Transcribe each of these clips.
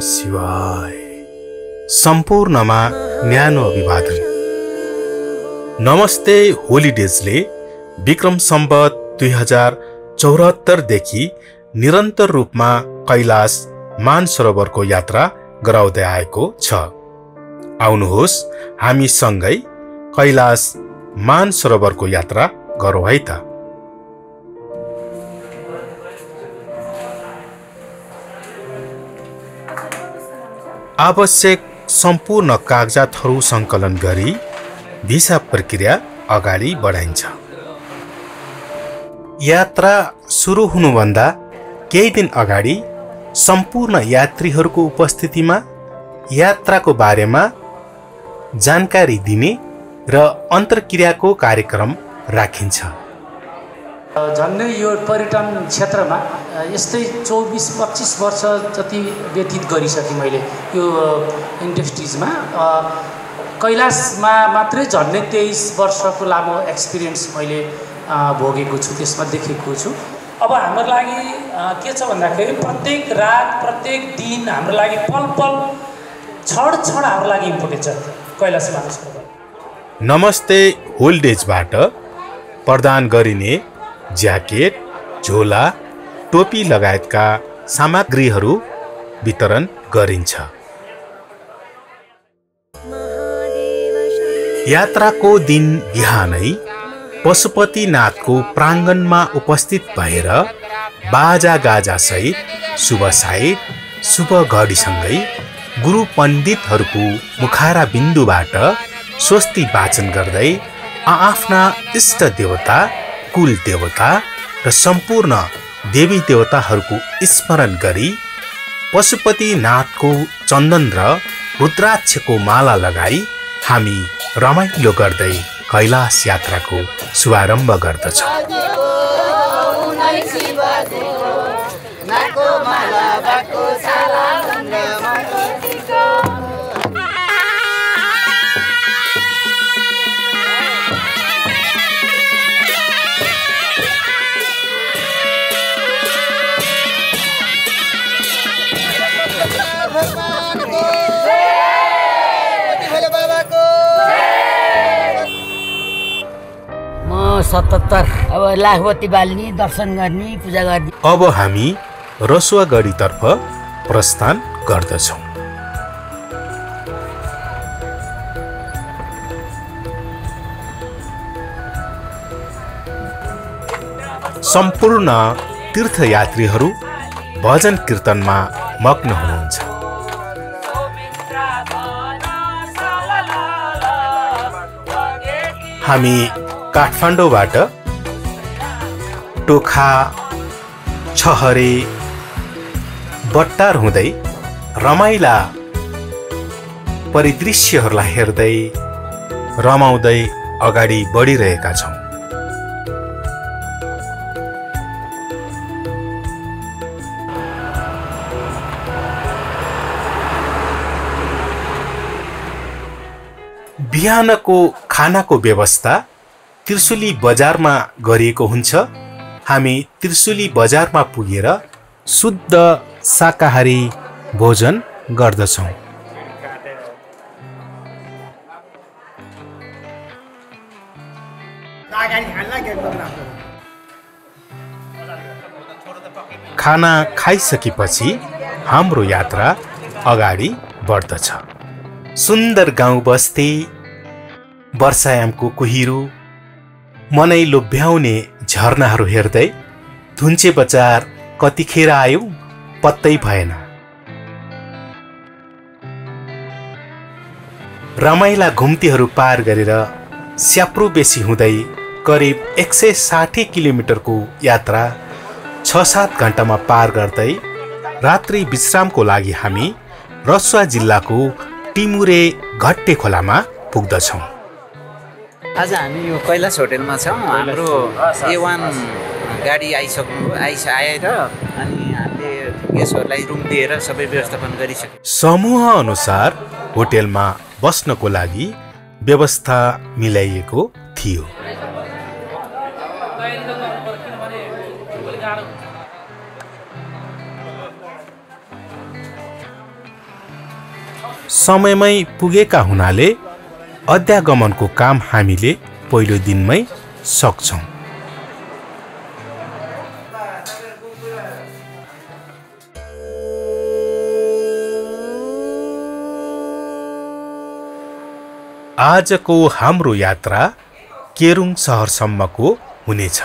शिवाय। सम्पूर्णमा न्यानो अभिवादन। नमस्ते होलिडेजले विक्रम सम्वत 2074 देखि निरन्तर रूपमा कैलाश मानसरोवरको यात्रा गराउँदै आएको छ। आउनुहोस् हामी सँगै कैलाश मानसरोवरको यात्रा गरौँ है त। आवश्यक सम्पूर्ण कागजातहरू सङ्कलन गरी भिसा प्रक्रिया अगाडि बढाइन्छ। यात्रा सुरु हुनुभन्दा केही दिन अगाडि सम्पूर्ण यात्रीहरूको उपस्थितिमा यात्राको बारेमा जानकारी दिने र अन्तर्क्रियाको कार्यक्रम राखिन्छ। झन्डै यो पर्यटन क्षेत्रमा यस्तै 24-25 वर्ष जति व्यतीत गरिसकेँ मैले यो इन्डस्ट्रिजमा। कैलाशमा मात्रै झन्डै 23 वर्षको लामो एक्सपिरियन्स मैले भोगेको छु, त्यसमा देखेको छु। अब हाम्रो लागि के छ भन्दाखेरि प्रत्येक रात प्रत्येक दिन हाम्रो लागि पल पल क्षण क्षण हाम्रो लागि इम्पोर्टेन्ट छ कैलाश मानसरोवर। नमस्ते होल्डेजबाट प्रदान गरिने ज्याकेट, झोला, टोपी लगायतका सामग्रीहरू वितरण गरिन्छ। यात्राको दिन बिहानै पशुपतिनाथको प्राङ्गणमा उपस्थित भएर बाजा गाजा सहित शुभ साइड शुभ घडीसँगै गुरु पण्डितहरूको मुखारा बिन्दुबाट स्वस्ति वाचन गर्दै आफ्ना इष्ट देवता, कुल देवता र सम्पूर्ण देवी देवताहरूको स्मरण गरी पशुपतिनाथको चन्दन र रुद्राक्षको माला लगाई हामी रमाइलो गर्दै कैलाश यात्राको शुभारम्भ गर्दछौँ। म 77 अब लाखवती बाल्ने, दर्शन गर्ने, पूजा गर्ने। अब हामी रसुवागढीतर्फ प्रस्थान गर्दछौँ। सम्पूर्ण तीर्थयात्रीहरू भजन कीर्तनमा मग्न हुनुहुन्छ। हामी काठमाडौँबाट टोखा, छहरे, बट्टार हुँदै रमाइला परिदृश्यहरूलाई हेर्दै रमाउँदै अगाडि बढिरहेका छौँ। बिहानको खानाको व्यवस्था त्रिशुली बजारमा गरिएको हुन्छ। हामी त्रिशुली बजारमा पुगेर शुद्ध शाकाहारी भोजन गर्दछौँ। खाना खाइसकेपछि हाम्रो यात्रा अगाडि बढ्दछ। सुन्दर गाउँ बस्ती, वर्षायामको कुहिरो, मनै लोभ्याउने झरनाहरू हेर्दै धुन्चे बजार कतिखेर आयो पत्तै भएन। रमाइला घुम्तीहरू पार गरेर स्याप्रो बेसी हुँदै करिब 160 किलोमिटरको यात्रा 6-7 घण्टामा पार गर्दै रात्रि विश्रामको लागि हामी रसुवा जिल्लाको टिमुरे घट्टे खोलामा पुग्दछौँ। आज हामी यो कैलाश होटेलमा छौँ। हाम्रो A1 गाडी आएर अनि हामीले गेस्टहरूलाई रुम दिएर सबै व्यवस्थापन गरिसक्यौँ। समूह अनुसार होटेलमा बस्नको लागि व्यवस्था मिलाइएको थियो। समयमै पुगेका हुनाले अध्यागमनको काम हामीले पहिलो दिनमै सक्छौं। आजको हाम्रो यात्रा केरुङ शहरसम्मको हुनेछ।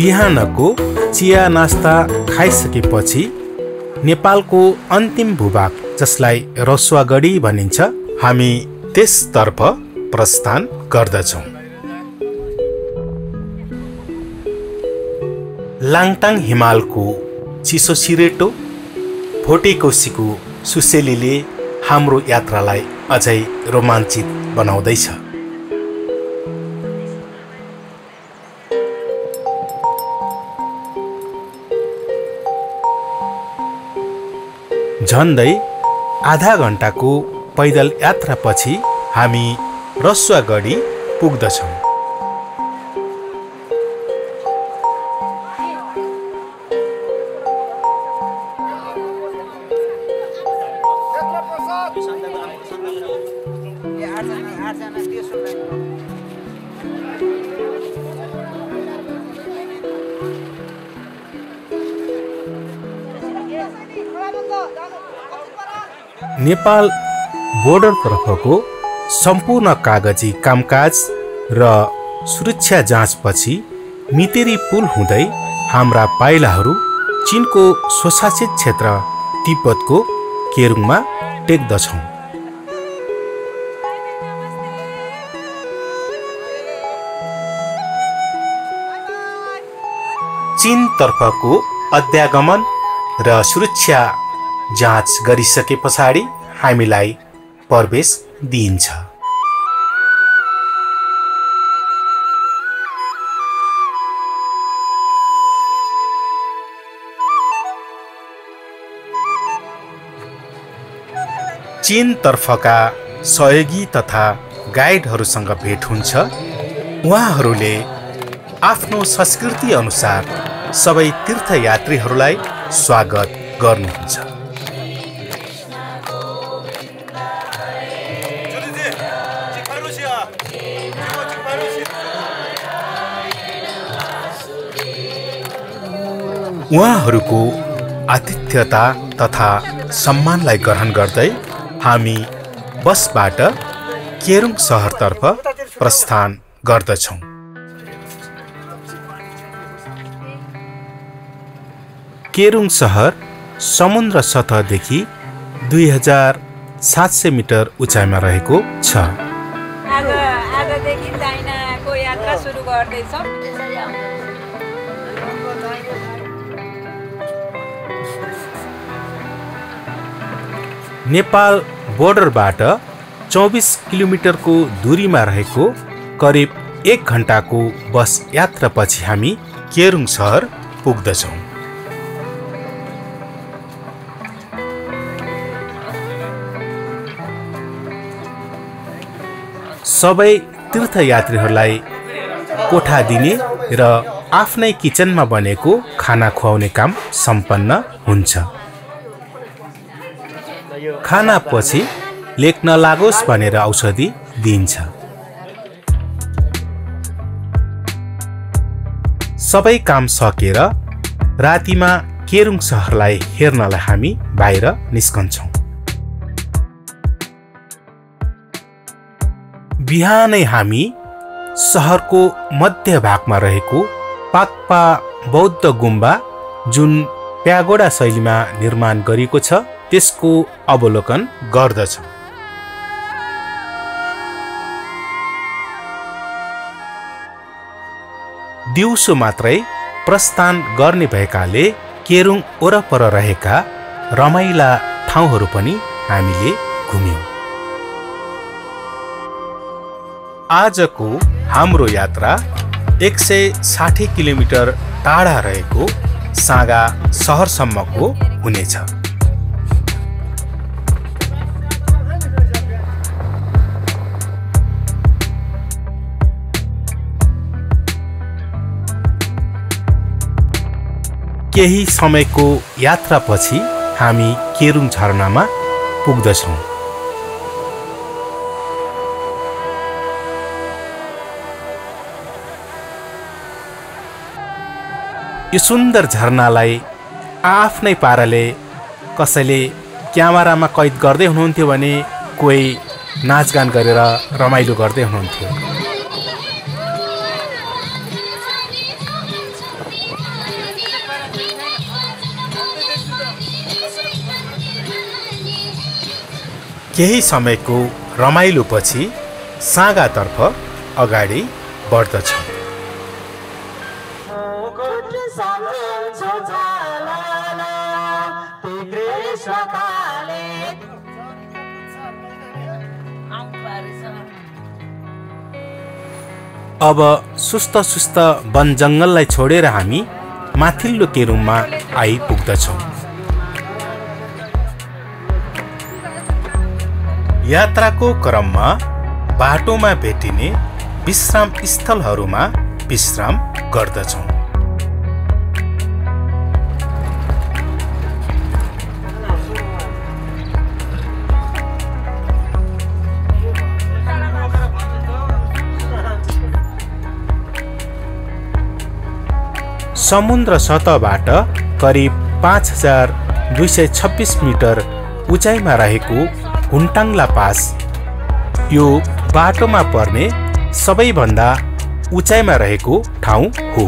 बिहानको चिया नास्ता खाइसकेपछि नेपालको अन्तिम भूभाग जसलाई रसुवागढी भनिन्छ, हामी त्यसतर्फ प्रस्थान गर्दछौं। लाङटाङ हिमालको चिसो सिरेटो, भोटेकोसीको सुसेलीले हाम्रो यात्रालाई अझै रोमाञ्चित बनाउँदैछ। झन्डै आधा घण्टाको पैदल यात्रापछि हामी रसुवागढी पुग्दछौं। नेपाल बोर्डरतर्फको सम्पूर्ण कागजी कामकाज र सुरक्षा जाँचपछि मितेरी पुल हुँदै हाम्रा पाइलाहरू चीनको स्वशासित क्षेत्र तिब्बतको केरुङमा टेक्दछौं। चीनतर्फको अध्यागमन र सुरक्षा जाँच गरिसके पछाडि हामीलाई प्रवेश दिइन्छ। चीनतर्फका सहयोगी तथा गाइडहरूसँग भेट हुन्छ। उहाँहरूले आफ्नो संस्कृति अनुसार सबै तीर्थयात्रीहरूलाई स्वागत गर्नुहुन्छ। उहाँहरूको आतिथ्यता तथा सम्मानलाई ग्रहण गर्दै हामी बसबाट केरुङ शहरतर्फ प्रस्थान गर्दछौं। केरुङ शहर समुद्र सतहदेखि 2700 मिटर उचाइमा रहेको छ। आजदेखि चाइनाको यात्रा सुरु गर्दैछौँ। नेपाल बोर्डरबाट 24 किलोमिटरको दूरीमा रहेको करिब 1 घण्टाको बस यात्रापछि हामी केरुङ शहर पुग्दछौं। सबै तीर्थयात्रीहरूलाई कोठा दिने र आफ्नै किचनमा बनेको खाना खुवाउने काम सम्पन्न हुन्छ। खाना पछि लेक नलागोस् भनेर औषधि दिइन्छ। सबै काम सकेर रातिमा केरुङ शहरलाई हेर्नलाई हामी बाहिर निस्कन्छौं। बिहानै हामी शहरको मध्य भागमा रहेको पाक्पा बौद्ध गुम्बा, जुन प्यागोडा शैलीमा निर्माण गरिएको छ, त्यसको अवलोकन गर्दछौं। दिउँसो मात्रै प्रस्थान गर्ने भएकाले केरुङ वरपर रहेका रमाइला ठाउँहरू पनि हामीले घुम्यौं। आजको हाम्रो यात्रा 160 किलोमिटर टाढा रहेको सागा शहरसम्मको हुनेछ। केही समयको यात्रापछि हामी केरुङ झरनामा पुग्दछौँ। यो सुन्दर झरनालाई आफ्नै पाराले कसैले क्यामेरामा कैद गर्दै हुनुहुन्थ्यो भने कोही नाचगान गरेर रमाइलो गर्दै हुनुहुन्थ्यो। केही समयको रमाइलोपछि साँगातर्फ अगाडि बढ्दछौँ। अब सुस्त सुस्त वन जङ्गललाई छोडेर हामी माथिल्लो केरुङमा आइपुग्दछौँ। यात्राको क्रममा बाटोमा भेटिने विश्राम स्थलहरूमा विश्राम गर्दछौँ। समुद्र सतहबाट करिब 5226 मिटर उचाइमा रहेको हुन्टाङ्ला पास यो बाटोमा पर्ने सबैभन्दा उचाइमा रहेको ठाउँ हो।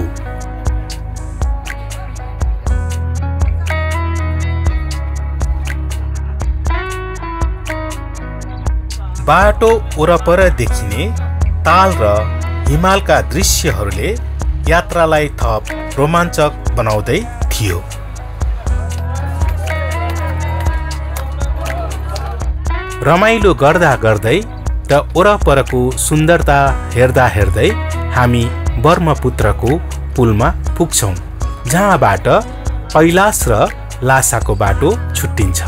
बाटो वरपर देखिने ताल र हिमालका दृश्यहरूले यात्रालाई थप रोमाञ्चक बनाउँदै थियो। रमाइलो गर्दा गर्दै र वरपरको सुन्दरता हेर्दा हेर्दै हामी ब्रह्मपुत्रको पुलमा पुग्छौँ, जहाँबाट कैलाश र लासाको बाटो छुट्टिन्छ।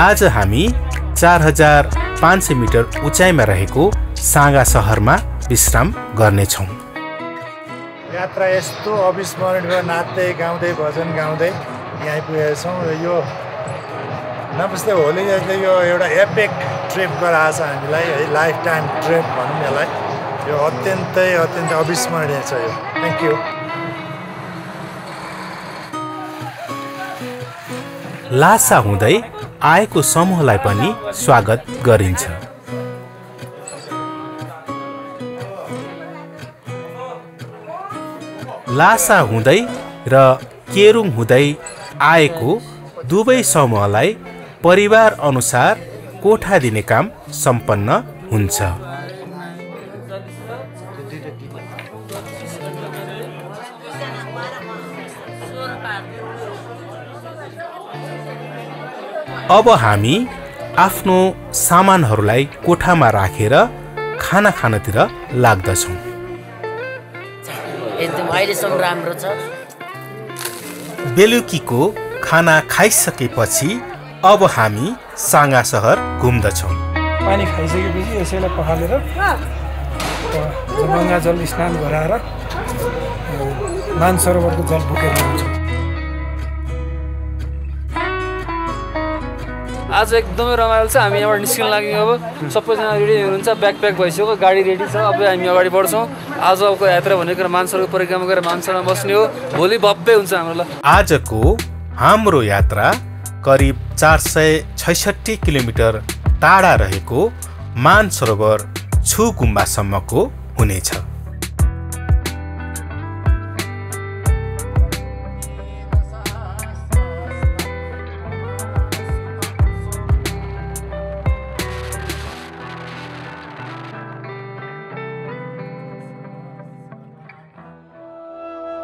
आज हामी 4500 मिटर उचाइमा रहेको साँगा सहरमा विश्राम गर्नेछौँ। यात्रा यस्तो अविस्मरणीय नाच्दै गाउँदै भजन गाउँदै यहाँ आइपुगेका छौँ। यो नमस्ते होली यो एउटा एपिक ट्रिप गराएको छ हामीलाई है, लाइफ टाइम ट्रिप भनौँ यसलाई। यो अत्यन्तै अविस्मरणीय छ यो। Thank you. लासा हुँदै आएको समूहलाई पनि स्वागत गरिन्छ। लासा हुँदै र केरुङ हुँदै आएको दुवै समूहलाई परिवार अनुसार कोठा दिने काम सम्पन्न हुन्छ। अब हामी आफ्नो सामानहरूलाई कोठामा राखेर खाना खानतिर लाग्दछौँ। एकदम अहिलेसम्म राम्रो छ। बेलुकीको खाना खाइसकेपछि अब हामी साँगा सहर घुम्दछौँ। पानी खाइसकेपछि यसैलाई पखालेर गङ्गा जल स्नान गराएर मानसरोवरको जल बोकेर ल्याउँछौँ। आज एकदमै रमाइलो छ। हामी यहाँबाट निस्किन लाग्यौँ। अब सबैजना रेडी हुनुहुन्छ, ब्याकप्याक भइसक्यो, गाडी रेडी छ। अब हामी अगाडि बढ्छौँ। आजको यात्रा भनेको मानसरोवर परिक्रमा गरेर मानसरोवरमा बस्ने हो। भोलि भव्य हुन्छ हाम्रो ल। आजको हाम्रो यात्रा करिब 466 किलोमिटर टाढा रहेको मानसरोवर छु गुम्बासम्मको हुनेछ।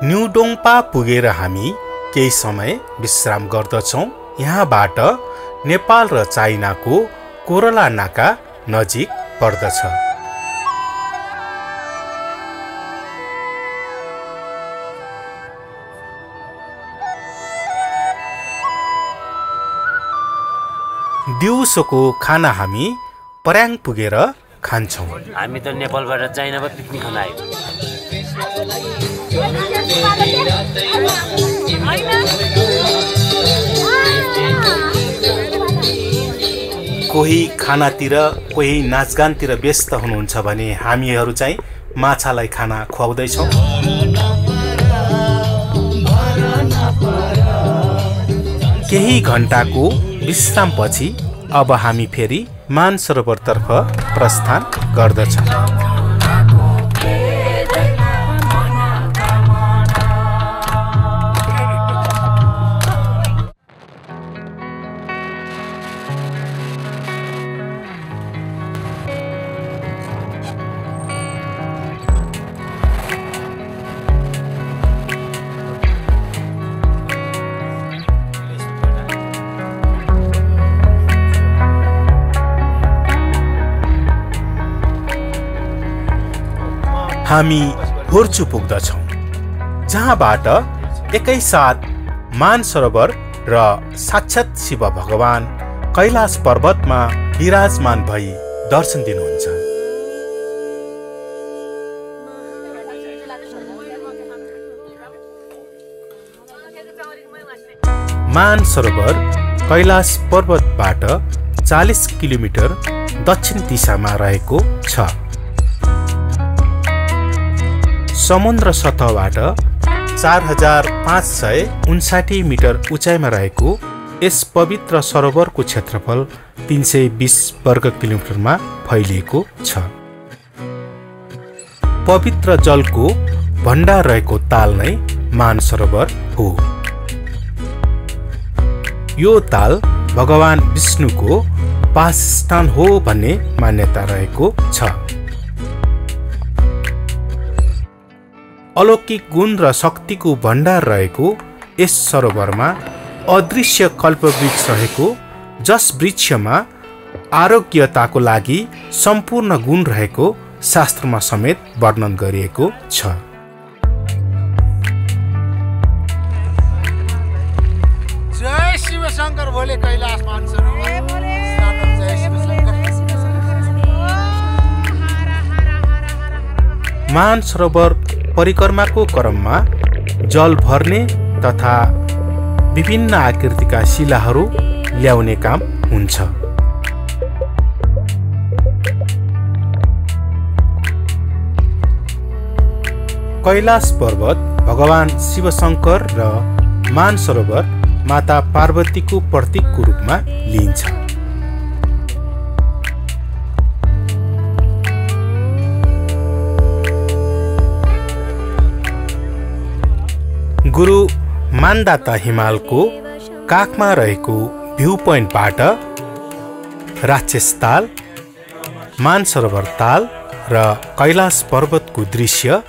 न्युडोङपा पुगेर हामी केही समय विश्राम गर्दछौँ। यहाँबाट नेपाल र चाइनाको कोरला नाका नजिक पर्दछ। दिउँसोको खाना हामी पर्याङ पुगेर खान्छौँ। हामी त नेपालबाट चाइनामा पिकनिक खान आएको। कोही खानातिर कोही नाचगानतिर व्यस्त हुनुहुन्छ भने हामीहरू चाहिँ माछालाई खाना खुवाउँदैछौँ। केही घण्टाको विश्रामपछि अब हामी फेरि मानसरोवरतर्फ प्रस्थान गर्दछौँ। हामी होर्चु पुग्दछौँ, जहाँबाट एकैसाथ मानसरोवर र साक्षात् शिव भगवान कैलाश पर्वतमा विराजमान भई दर्शन दिनुहुन्छ। मानसरोवर कैलाश पर्वतबाट 40 किलोमिटर दक्षिण दिशामा रहेको छ। समुद्र सतहबाट 4559 मिटर उचाइमा रहेको यस पवित्र सरोवरको क्षेत्रफल 320 वर्ग किलोमिटरमा फैलिएको छ। पवित्र जलको भण्डार रहेको ताल नै मानसरोवर हो। यो ताल भगवान विष्णुको वासस्थान हो भन्ने मान्यता रहेको छ। अलौकिक गुण र शक्तिको भण्डार रहेको यस सरोवरमा अदृश्य कल्पवृक्ष रहेको, जस वृक्षमा आरोग्यताको लागि सम्पूर्ण गुण रहेको शास्त्रमा समेत वर्णन गरिएको छ। जय शिव शंकर भोले कैलाश मानसरोवर। मानसरोवर परिक्रमाको क्रममा जल भर्ने तथा विभिन्न आकृतिका शिलाहरू ल्याउने काम हुन्छ। कैलाश पर्वत भगवान शिवशंकर र मानसरोवर माता पार्वतीको प्रतीकको रूपमा लिइन्छ। गुरु मान्दाता हिमालको काखमा रहेको भ्यू पोइन्टबाट राक्षस ताल, मानसरोवर ताल र कैलाश पर्वतको दृश्य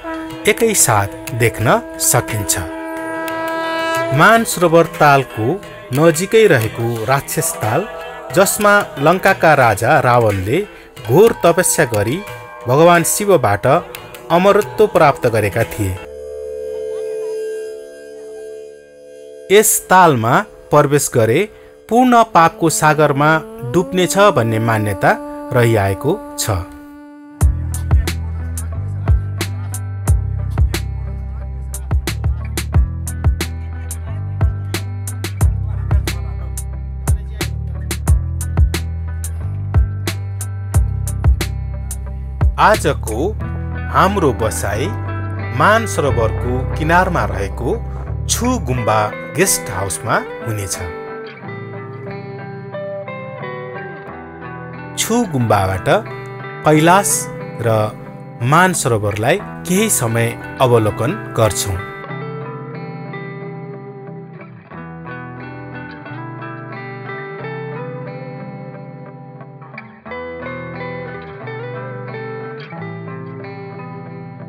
एकैसाथ देख्न सकिन्छ। मानसरोवर तालको नजिकै रहेको राक्षस ताल, जसमा लङ्काका राजा रावणले घोर तपस्या गरी भगवान शिवबाट अमरत्व प्राप्त गरेका थिए। यस तालमा प्रवेश गरे पूर्ण पापको सागरमा डुब्नेछ भन्ने मान्यता रहिआएको छ। आजको हाम्रो बसाई मानसरोवरको किनारमा रहेको छु गुम्बा गेस्ट हाउसमा हुनेछ। छु गुम्बाबाट कैलाश र मानसरोवरलाई केही समय अवलोकन गर्छौं।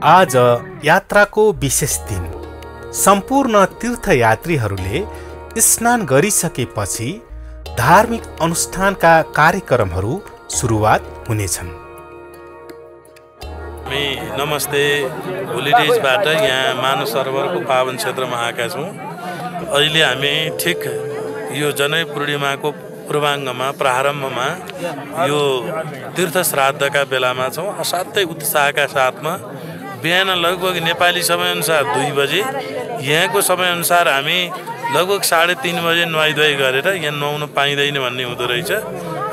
आज यात्राको विशेष दिन। सम्पूर्ण तीर्थयात्रीहरूले स्नान गरिसकेपछि धार्मिक अनुष्ठानका कार्यक्रमहरू सुरुवात हुनेछन्। नमस्ते, होलिडेजबाट यहाँ मानसरोवरको पावन क्षेत्रमा आएका छौँ। अहिले हामी ठिक यो जनै पूर्णिमाको पूर्वाङ्गमा प्रारम्भमा यो तीर्थ श्राद्धका बेलामा छौँ। असाध्यै उत्साहका साथमा बिहान लगभग नेपाली समयअनुसार 2 बजे यहाँको समयअनुसार हामी लगभग 3:30 बजे नुहाइधुवाई गरेर यहाँ नुहाउन पाइँदैन भन्ने हुँदो रहेछ।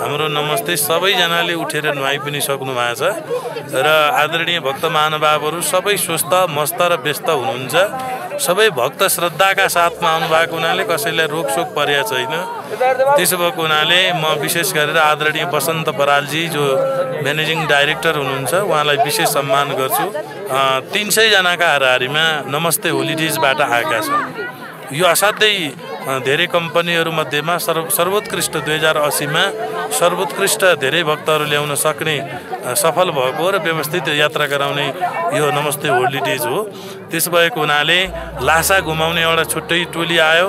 हाम्रो नमस्ते सबैजनाले उठेर नुहाइ पनि सक्नु भएको छ र आदरणीय भक्त महानुभावहरू सबै स्वस्थ मस्त र व्यस्त हुनुहुन्छ। सबै भक्त श्रद्धाका साथमा आउनुभएको हुनाले कसैलाई रोकसोक परेको छैन। त्यसो भएको हुनाले म विशेष गरेर आदरणीय बसन्त बरालजी जो म्यानेजिङ डाइरेक्टर हुनुहुन्छ उहाँलाई विशेष सम्मान गर्छु। 300 जनाका हाराहारीमा नमस्ते होलिडेजबाट आएका छन्। यो असाध्यै धेरै कम्पनीहरू मध्येमा सर्वोत्कृष्ट 2080 मा सर्वोत्कृष्ट धेरै भक्तहरू ल्याउन सक्ने सफल भएको र व्यवस्थित यात्रा गराउने यो नमस्ते होलिडेज हो। त्यस भएको हुनाले लासा घुमाउने एउटा छुट्टै टोली आयो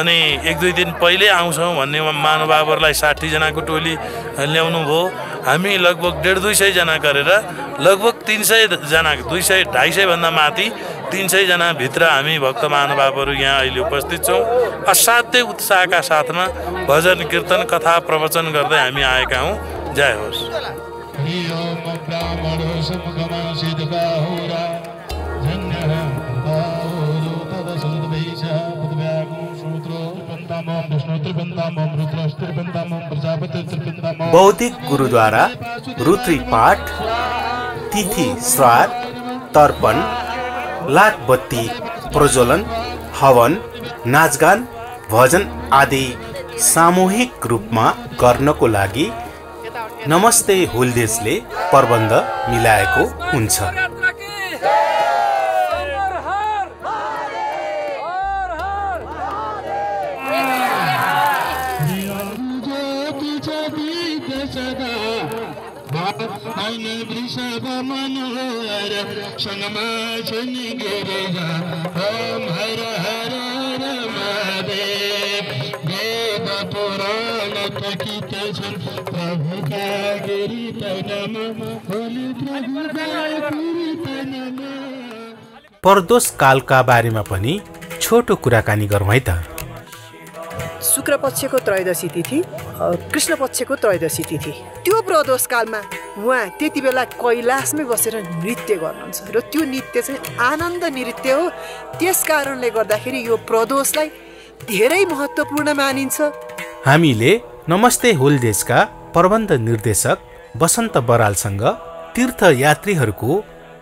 अनि 1-2 दिन पहिले आउँछौँ भन्ने महानुभावहरूलाई 60 जनाको टोली ल्याउनु भयो। हामी लगभग 150-200 जना गरेर लगभग 300 जना 200-250 भन्दा माथि 300 जना भित्र हामी भक्त महानुभावहरू यहाँ अहिले उपस्थित छौँ। असाध्यै उत्साहका साथमा भजन कीर्तन कथा प्रवचन गर्दै हामी आएका हौँ। जय होस्। बौद्धिक गुरुद्वारा रुद्री पाठ, तिथि श्राद्ध, तर्पण, लाखबत्ती प्रज्वलन, हवन, नाचगान, भजन आदि सामूहिक रूपमा गर्नको लागि नमस्ते होलिडेजले प्रबन्ध मिलाएको हुन्छ। प्रदोष कालका बारेमा पनि छोटो कुराकानी गरौँ है त। शुक्ल पक्षको त्रयोदशी तिथि, कृष्ण पक्षको त्रयोदशी तिथि, त्यो प्रदोष कालमा उहाँ त्यति बेला कैलाशमै बसेर नृत्य गर्नुहुन्छ र त्यो नृत्य चाहिँ आनन्द नृत्य हो। त्यस कारणले गर्दाखेरि यो प्रदोषलाई धेरै महत्त्वपूर्ण मानिन्छ। हामीले नमस्ते होलिडेजका प्रबन्ध निर्देशक बसन्त बरालसँग तीर्थयात्रीहरूको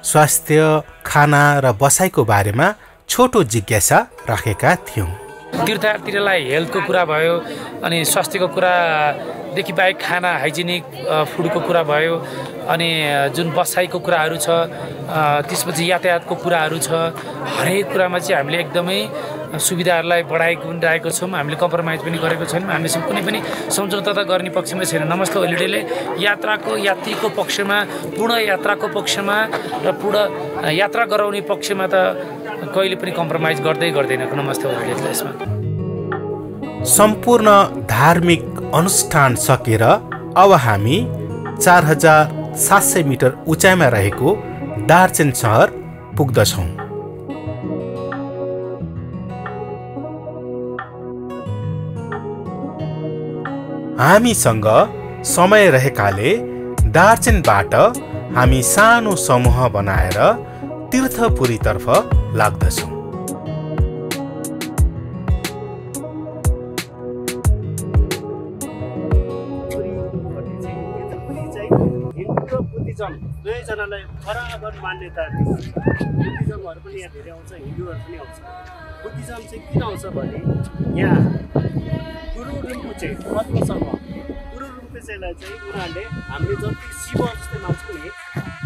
स्वास्थ्य, खाना र बसाइको बारेमा छोटो जिज्ञासा राखेका थियौँ। तीर्थयात्रीलाई हेल्थको कुरा भयो अनि स्वास्थ्यको कुरादेखि बाहेक खाना हाइजेनिक फुडको कुरा भयो अनि जुन बसाइको कुराहरू छ, त्यसपछि यातायातको कुराहरू छ। हरेक कुरामा चाहिँ हामीले एकदमै सुविधाहरूलाई बढाएको पनि राखेको छौँ। हामीले कम्प्रोमाइज पनि गरेको छैनौँ। हामीसँग कुनै पनि सम्झौता त गर्ने पक्षमा छैन। नमस्ते होलिडेले यात्रीको पक्षमा, पूर्ण यात्राको पक्षमा र पूर्ण यात्रा गराउने पक्षमा त कहिले पनि कम्प्रोमाइज गर्दैन नमस्ते होलिडेले। यसमा सम्पूर्ण धार्मिक अनुष्ठान सकेर अब हामी 4700 मिटर उचाइमा रहेको दार्चेन सहर पुग्दछौँ। हामीसँग समय रहेकाले दार्चेनबाट हामी सानो समूह बनाएर तीर्थपुरीतर्फ लाग्दछौँ। दुवैजनालाई बराबर मान्यता बुद्धिज्महरू पनि यहाँ धेरै आउँछ, हिन्दूहरू पनि आउँछ। बुद्धिज्म चाहिँ किन आउँछ भने यहाँ गुरु रिम्पोचे पद्मसम्म गुरु रिम्पोचेलाई चाहिँ उनीहरूले हामीले जति शिव जस्तै मान्छौँ नि,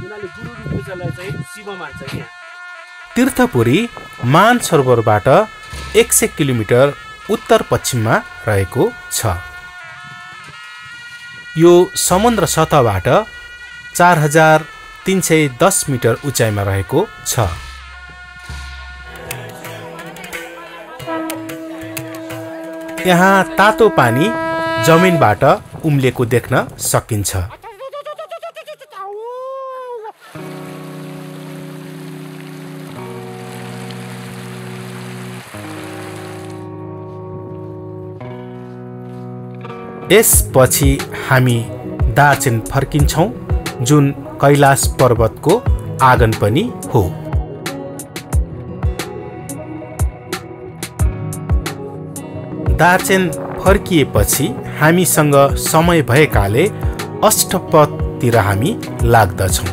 उनीहरूले गुरु रिम्पोचेलाई चाहिँ शिव मान्छ। यहाँ तीर्थपुरी मानसरोवरबाट 100 किलोमिटर उत्तर पश्चिममा रहेको छ। यो समुद्र सतहबाट 4310 मिटर उचाइमा रहेको छ। यहाँ तातो पानी जमिनबाट उम्लेको देख्न सकिन्छ। यसपछि हामी दार्चेन फर्किन्छौँ, जुन कैलाश पर्वतको आँगन पनि हो। दार्चेन फर्किएपछि हामीसँग समय भएकाले अष्टपथतिर हामी लाग्दछौँ।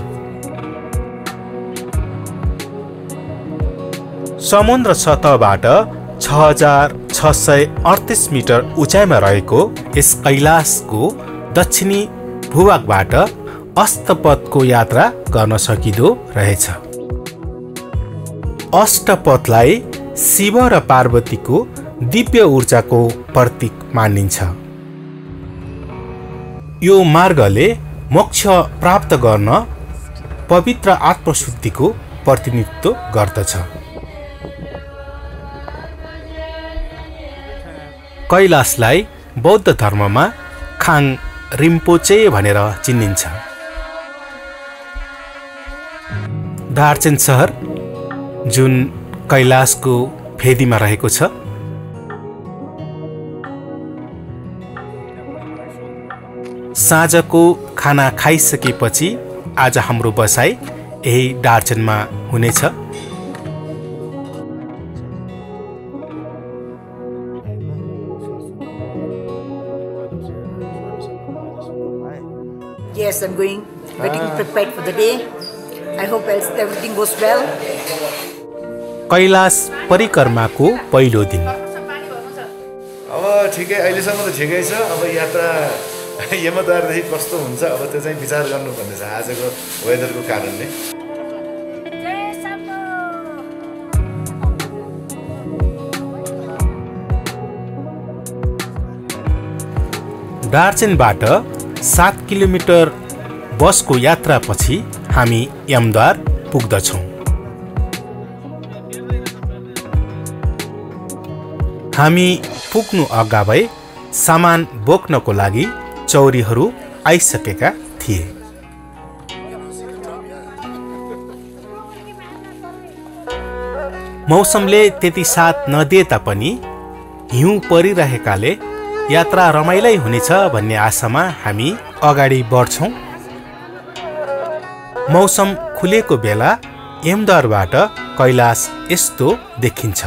समुद्र सतहबाट 6638 मिटर उचाइमा रहेको यस कैलाशको दक्षिणी भूभागबाट अष्टपथको यात्रा गर्न सकिँदो रहेछ। अष्टपथलाई शिव र पार्वतीको दिव्य ऊर्जाको प्रतीक मानिन्छ। यो मार्गले मोक्ष प्राप्त गर्न पवित्र आत्मशुद्धिको प्रतिनिधित्व गर्दछ। कैलाशलाई बौद्ध धर्ममा खाङ रिम्पोचे भनेर चिनिन्छ। दार्चेन सहर जुन कैलाशको फेदीमा रहेको छ, साँझको खाना खाइसकेपछि आज हाम्रो बसाइ यही दार्चेनमा हुनेछ। Yes, I'm going. Getting prepared for the day. I hope everything goes well. Kailash परिक्रमाको पहिलो दिन। अब ठिकै, अहिलेसम्म त ठिकै छ। अब यात्रा यमद्वारदेखि कस्तो हुन्छ अब त्यो चाहिँ विचार गर्नुपर्ने छ आजको वेदरको कारणले। दार्चेनबाट 7 किलोमिटर बसको यात्रापछि हामी यमद्वार पुग्दछौँ। हामी पुग्नु अगावै सामान बोक्नको लागि चौरीहरू आइसकेका थिए। मौसमले त्यति साथ नदिए तापनि हिउँ परिरहेकाले यात्रा रमाइलै हुनेछ भन्ने आशामा हामी अगाडि बढ्छौँ। मौसम खुलेको बेला यमद्वारबाट कैलाश यस्तो देखिन्छ।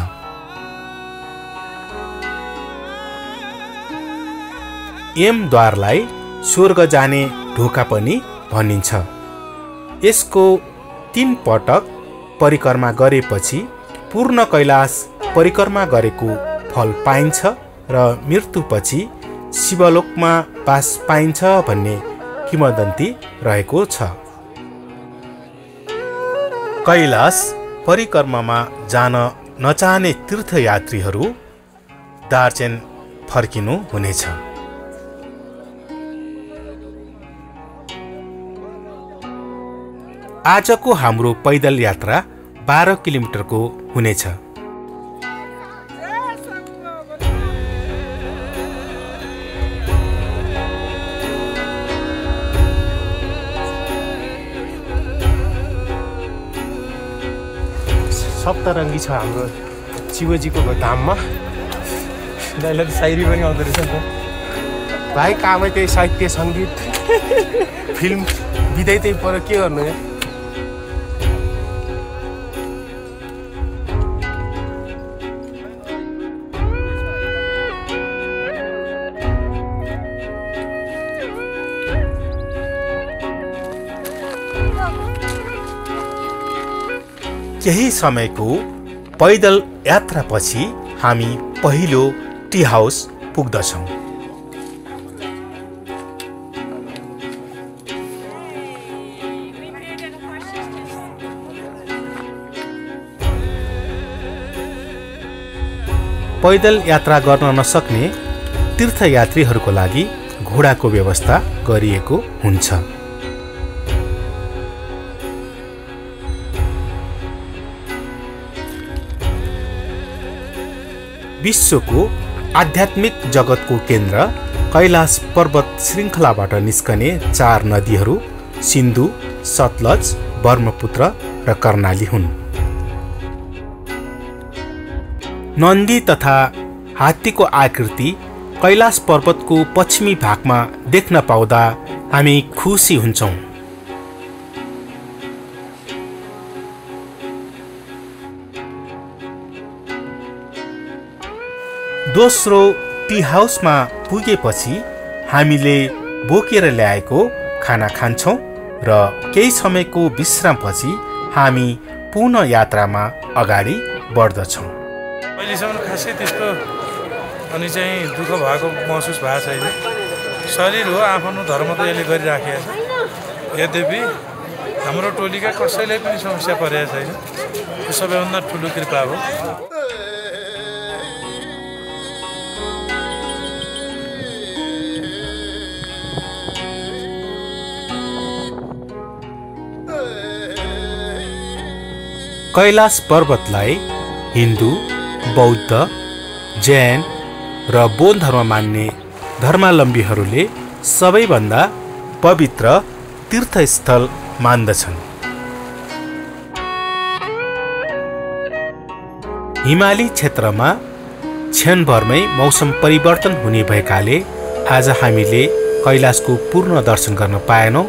यमद्वारलाई स्वर्ग जाने ढोका पनि भनिन्छ। यसको 3 पटक परिक्रमा गरेपछि पूर्ण कैलाश परिक्रमा गरेको फल पाइन्छ र मृत्युपछि शिवलोकमा बास पाइन्छ भन्ने किंवदन्ती रहेको छ। कैलाश परिक्रमामा जान नचाहने तीर्थयात्रीहरू दार्चेन फर्किनु हुनेछ। आजको हाम्रो पैदल यात्रा 12 किलोमिटरको हुनेछ। सप्तरङ्गी छ हाम्रो शिवजीको धाममा। दाइलाई सायरी पनि आउँदो रहेछ नि त। भाइ कामै त्यही साहित्य सङ्गीत फिल्म बिदै त्यही पर के गर्नु है। केही समयको पैदल यात्रापछि हामी पहिलो टी हाउस पुग्दछौँ। पैदल यात्रा गर्न नसक्ने तीर्थयात्रीहरूको लागि घोडाको व्यवस्था गरिएको हुन्छ। विश्वको आध्यात्मिक जगतको केन्द्र कैलाश पर्वत श्रृङ्खलाबाट निस्कने 4 नदीहरू सिन्धु, सतलज, ब्रह्मपुत्र र कर्णाली हुन्। नन्दी तथा हात्तीको आकृति कैलाश पर्वतको पश्चिमी भागमा देख्न पाउँदा हामी खुसी हुन्छौँ। दोस्रो टी हाउसमा पुगेपछि हामीले बोकेर ल्याएको खाना खान्छौँ र केही समयको विश्रामपछि हामी पुनः यात्रामा अगाडि बढ्दछौँ। अहिलेसम्म खासै त्यस्तो अनि चाहिँ दुःख भएको महसुस भएको छैन। शरीर हो, आफ्नो धर्म त यसले गरिराखेको छ। यद्यपि हाम्रो टोलीका कसैलाई पनि समस्या परेको छैन। यो सबैभन्दा ठुलो कृपा हो। कैलाश पर्वतलाई हिन्दू, बौद्ध, जैन र बौद्ध धर्म मान्ने धर्मावलम्बीहरूले सबैभन्दा पवित्र तीर्थस्थल मान्दछन्। हिमाली क्षेत्रमा क्षणभरमै मौसम परिवर्तन हुने भएकाले आज हामीले कैलाशको पूर्ण दर्शन गर्न पाएनौँ।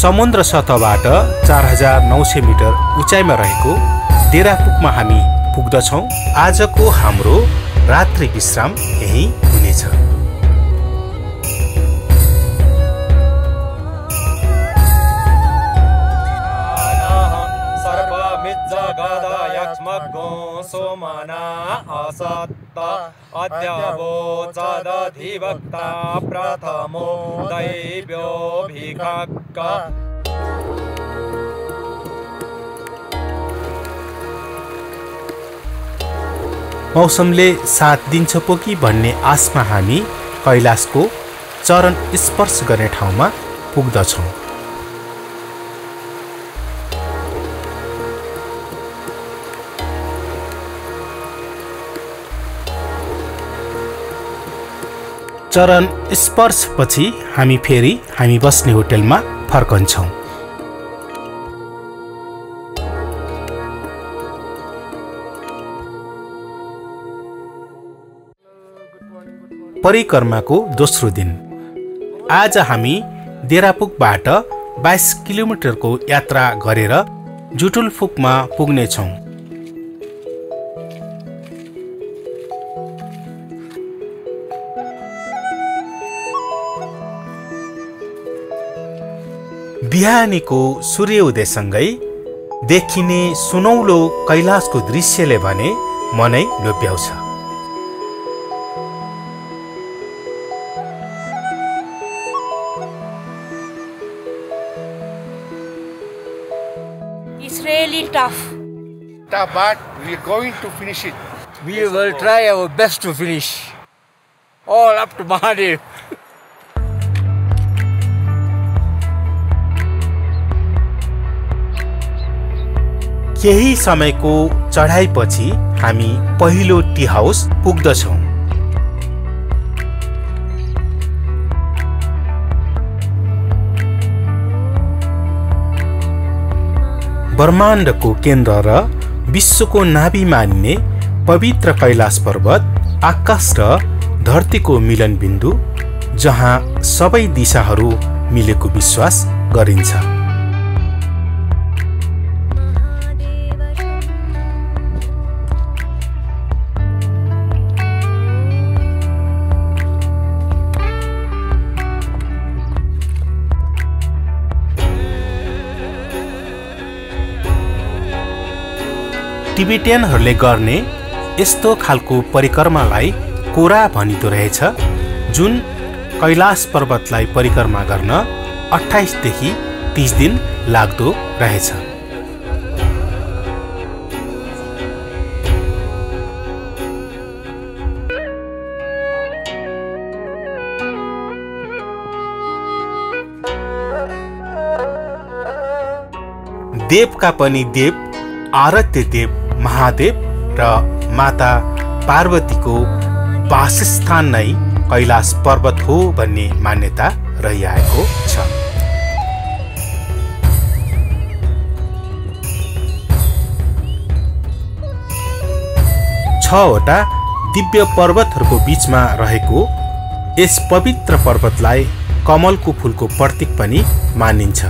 समुद्र सतहबाट 4900 मिटर उचाइमा रहेको डेरापुकमा हामी पुग्दछौँ। आजको हाम्रो रात्रि विश्राम यही हुनेछ। अद्यावोचदधिवक्ता प्रथमो दैव्यो भिखक्क। मौसमले साथ दिन्छ पो कि भन्ने आशमा हामी कैलाशको चरण स्पर्श गर्ने ठाउँमा पुग्दछौँ। चरण स्पर्शपछि हामी फेरि हामी बस्ने होटलमा फर्कन्छौँ। परिक्रमाको दोस्रो दिन। आज हामी डेरापुकबाट 22 किलोमिटरको यात्रा गरेर जुटुलफुकमा पुग्नेछौँ। बिहानीको सूर्योदयसँगै देखिने सुनौलो कैलाशको दृश्यले भने मनै लोभ्याउँछ। It's really tough. But we are going to finish it. We will try our best to finish. All up to Mahadev. केही समयको चढाइपछि हामी पहिलो टी हाउस पुग्दछौँ। ब्रह्माण्डको केन्द्र र विश्वको नाभि मानिने पवित्र कैलाश पर्वत आकाश र धरतीको मिलन बिन्दु, जहाँ सबै दिशाहरू मिलेको विश्वास गरिन्छ। टिबेटियनहरूले गर्ने यस्तो खालको परिक्रमालाई कोरा भनिदो रहेछ, जुन कैलाश पर्वतलाई परिक्रमा गर्न 28 देखि 30 दिन लाग्दो रहेछ। देवका पनि देव, आराध्य देव महादेव र माता पार्वतीको वासस्थान नै कैलाश पर्वत हो भन्ने मान्यता रहिआएको छ। 6 वटा दिव्य पर्वतहरूको बीचमा रहेको यस पवित्र पर्वतलाई कमलको फूलको प्रतीक पनि मानिन्छ।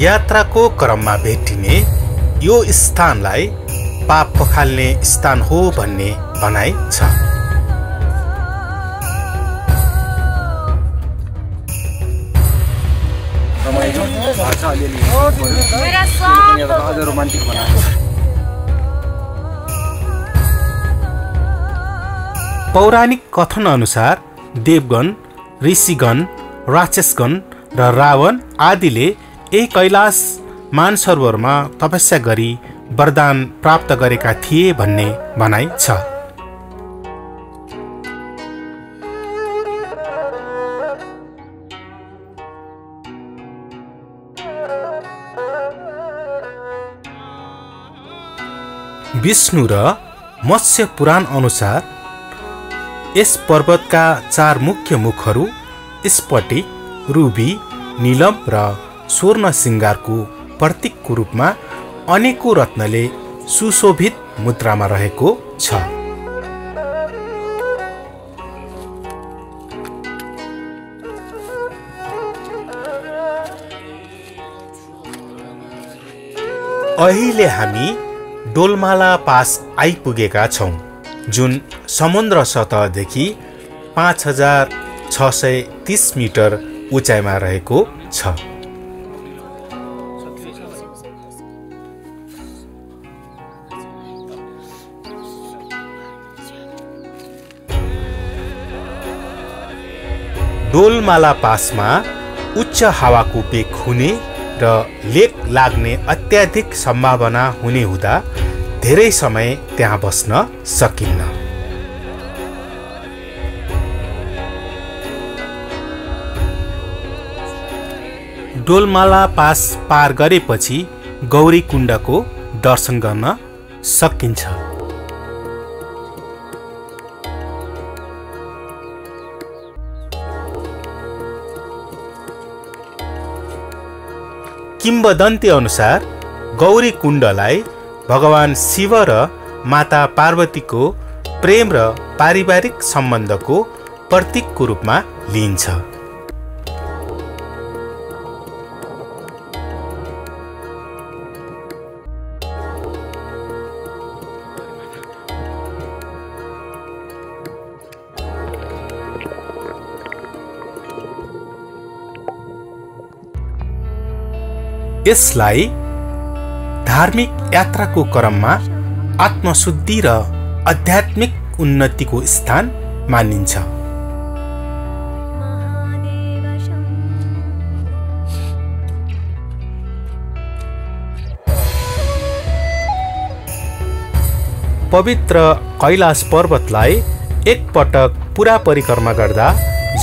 यात्राको क्रममा भेटिने यो स्थानलाई पाप पखाल्ने स्थान हो भन्ने भनाइ छ। पौराणिक कथन अनुसार देवगण, ऋषिगण, राक्षसगण र रावण आदिले यही कैलाश मानसरोवरमा तपस्या गरी वरदान प्राप्त गरेका थिए भन्ने भनाइ छ। विष्णु र मत्स्य पुराण अनुसार यस पर्वतका 4 मुख्य मुखहरू स्फटिक, रुबी, नीलम र स्वर्ण श्रृङ्गारको प्रतीकको रूपमा अनेकौं रत्नले सुशोभित मुद्रामा रहेको छ। अहिले हामी डोलमाला पास आइपुगेका छौं, जुन समुद्र सतहदेखि 5630 मिटर उचाइमा रहेको छ। डोलमाला पासमा उच्च हावाको वेग हुने र लेक लाग्ने अत्याधिक सम्भावना हुने हुँदा धेरै समय त्यहाँ बस्न सकिन्न। डोलमाला पास पार गरेपछि गौरीकुण्डको दर्शन गर्न सकिन्छ। किम्वदन्ती अनुसार गौरीकुण्डलाई भगवान शिव र माता पार्वतीको प्रेम र पारिवारिक सम्बन्धको प्रतीकको रूपमा लिइन्छ। यसलाई धार्मिक यात्राको क्रममा आत्मशुद्धि र आध्यात्मिक उन्नतिको स्थान मानिन्छ। पवित्र कैलाश पर्वतलाई एक पटक पूरा परिक्रमा गर्दा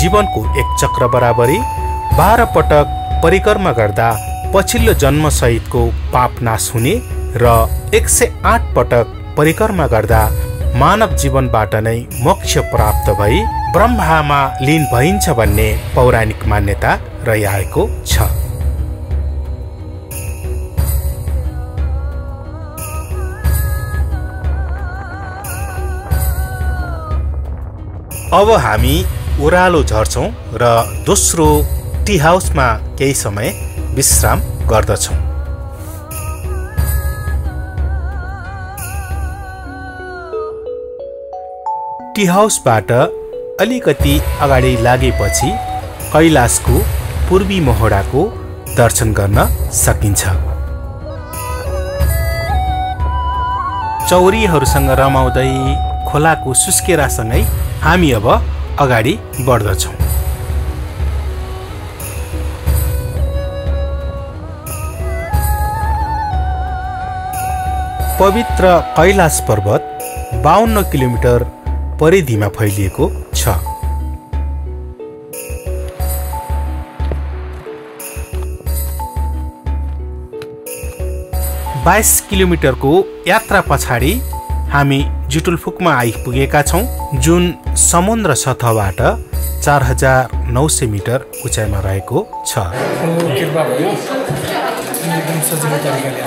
जीवनको एक चक्र बराबरी, 12 पटक परिक्रमा गर्दा पछिल्लो जन्म सहितको पाप नाश हुने र 108 पटक परिक्रमा गर्दा मानव जीवनबाट नै मोक्ष प्राप्त भई ब्रह्मामा लीन भइन्छ भन्ने पौराणिक मान्यता रहिआएको छ। अब हामी ओह्रालो झर्छौं र दोस्रो टी हाउसमा केही समय विश्राम गर्दछौं। टी हाउसबाट अलिकति अगाडि लागेपछि कैलाशको पूर्वी मोहडाको दर्शन गर्न सकिन्छ। चौरीहरूसँग रमाउँदै खोलाको सुस्केरासँगै हामी अब अगाडि बढ्दछौं। पवित्र कैलाश पर्वत 52 किलोमिटर परिधिमा फैलिएको छ। 22 किलोमिटरको यात्रा पछाडि हामी जुटुलफुकमा आइपुगेका छौं, जुन समुद्र सतहबाट 4900 मिटर उचाइमा रहेको छ। एकदम सजिलो तरिकाले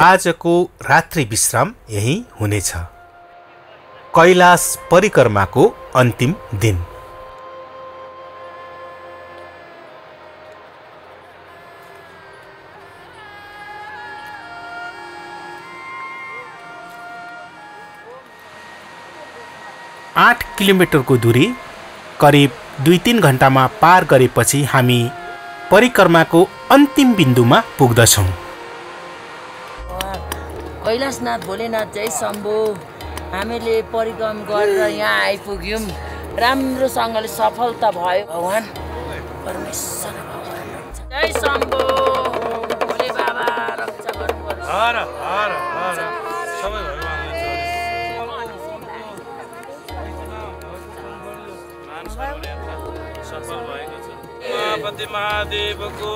आजको रात्रि विश्राम यही हुनेछ। कैलाश परिक्रमाको अन्तिम दिन। आठ किलोमिटरको दूरी करिब 2-3 घण्टामा पार गरेपछि हामी परिक्रमाको अन्तिम बिन्दुमा पुग्दछौँ। कैलाशनाथ भोलेनाथ जय शम्भु। हामीले परिक्रम गरेर यहाँ आइपुग्यौँ। राम्रोसँगले सफलता भयो। भगवान परमेश्वर जय शम्भु। भोले बाबा रक्षा गर्नुपर्छ। हर हर हर सबै सफल भएको छ। उमापति महादेवको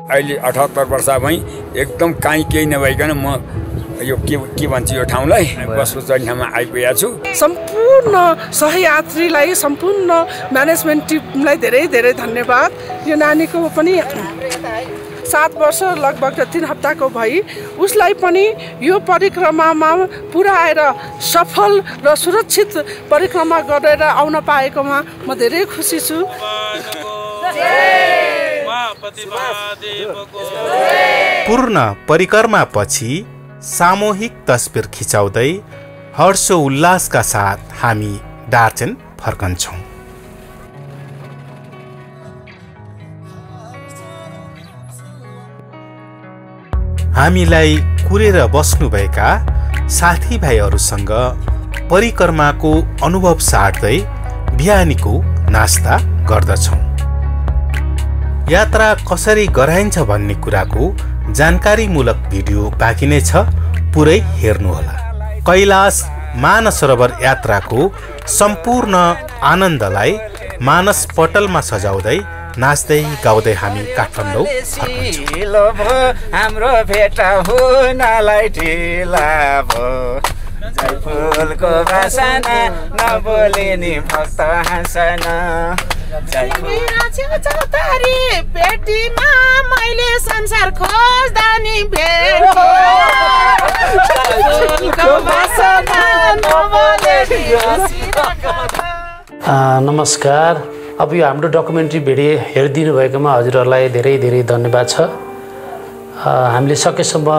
अहिले 78 वर्ष भई एकदम काहीँ केही नभइकन म यो के भन्छ यो ठाउँलाई बसोचरी ठाउँमा आइपुगेको छु। सम्पूर्ण सहयात्रीलाई सम्पूर्ण म्यानेजमेन्ट टिमलाई धेरै धेरै धन्यवाद। यो नानीको पनि 7 वर्ष लगभग 3 हप्ताको भई उसलाई पनि यो परिक्रमामा पुर्याएर सफल र सुरक्षित परिक्रमा गरेर आउन पाएकोमा म धेरै खुसी छु। पूर्ण परिक्रमापछि सामूहिक तस्बिर खिचाउँदै हर्षोल्लासका साथ हामी दार्चेन फर्कन्छौँ। हामीलाई कुरेर बस्नुभएका साथीभाइहरूसँग परिक्रमाको अनुभव साट्दै बिहानीको नास्ता गर्दछौँ। यात्रा कसरी गराइन्छ भन्ने कुराको जानकारीमूलक भिडियो बाँकी नै छ, पुरै हेर्नुहोला। कैलाश मानसरोवर यात्राको सम्पूर्ण आनन्दलाई मानस पटलमा सजाउँदै नाच्दै गाउँदै हामी काठमाडौँ हाम्रो भेट हुनलाई ढिला भो जयफुलको बासना नबोलिने भक्त हाँसना पेटीमा मैले संसार खोज्दा नि नमस्कार। अब यो हाम्रो डकुमेन्ट्री भिडियो हेरिदिनु भएकोमा हजुरहरूलाई धेरै धेरै धन्यवाद छ। हामीले सकेसम्म